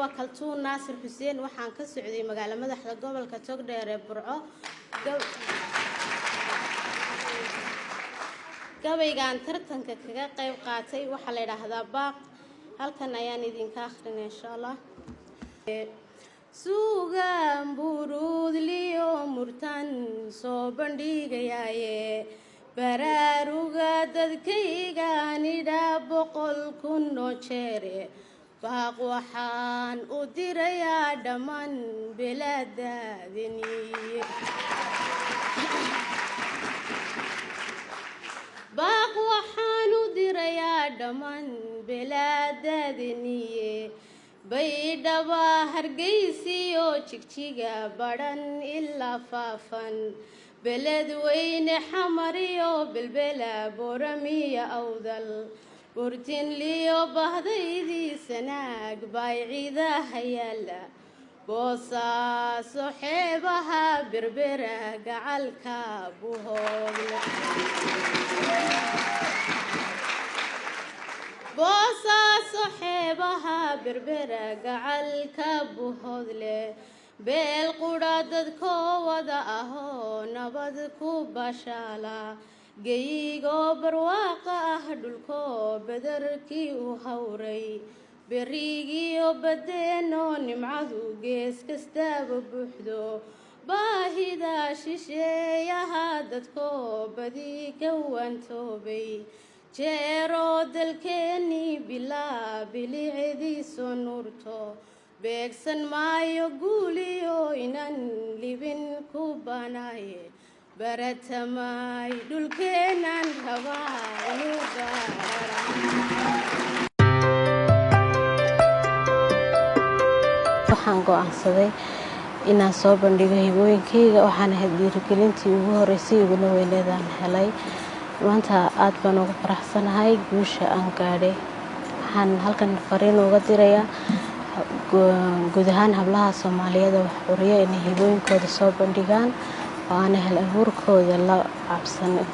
Waa Kaltuun Naasir Xuseen. Waxaan ka socday magaalo madaxda gobolka Togdheer ee Burco. Gabaygaan tartanka kaga qayb qaatay waxaa la yidhaahdaa Baaq. Halkan ayaan idinka akhrinay, insha Allah. Suugaan buruudliyo murtan soo bandhigayaaye, baraaruga dadkaygaanidha 100,000 oo jeere. Baaq waxaan u dirayaa dhammaan belaadaadiniye. Baaq waxaan u dirayaa dhammaan belaadaadiniye, Baydhaba, Hargeysiyo Jigjiga, Badhan ilaa Faafan, Beledweyne, Xamariyo Belbela, Boramiyo Awdal, Burtinliyo bahdaydii Sanaag, Baayciidaha yaala Boosaaso, xeebaha Berbera, gacalka Buhoogle, Boosaaso, xeebaha Berbera, gacalka Buhoodle. Beel qudha dadkoo wada ahoo nabad ku bashaala, geyigoo barwaaqa ah, dhulkoo badarkii u hawray, berigiyo badeenoo nimcadu gees kastaaba buuxdo, baahida shisheeyaha dadkoo badi ka waantoobay, jeeroo dalkeennii bilaa bilicdiisu nuurto. Beegsan maayo guuliyo inan libin ku banaaye, baratamaay dhulkeennan rabaa inuu baarara. Waxaan go-aansaday inaan soo bandhigo hibooyinkayga. Waxaan ahayd dhiirigelintii ugu horeysay uguna weyneedaan helay. Maanta aad baan ugu faraxsanahay guusha aan gaadhay. Waxaan halkan fariin uga dirayaa guud ahaan hablaha Soomaaliyeed wax curiya inay hibooyinkooda soo bandhigaan oo aana hal abuurkooda la cabsanin.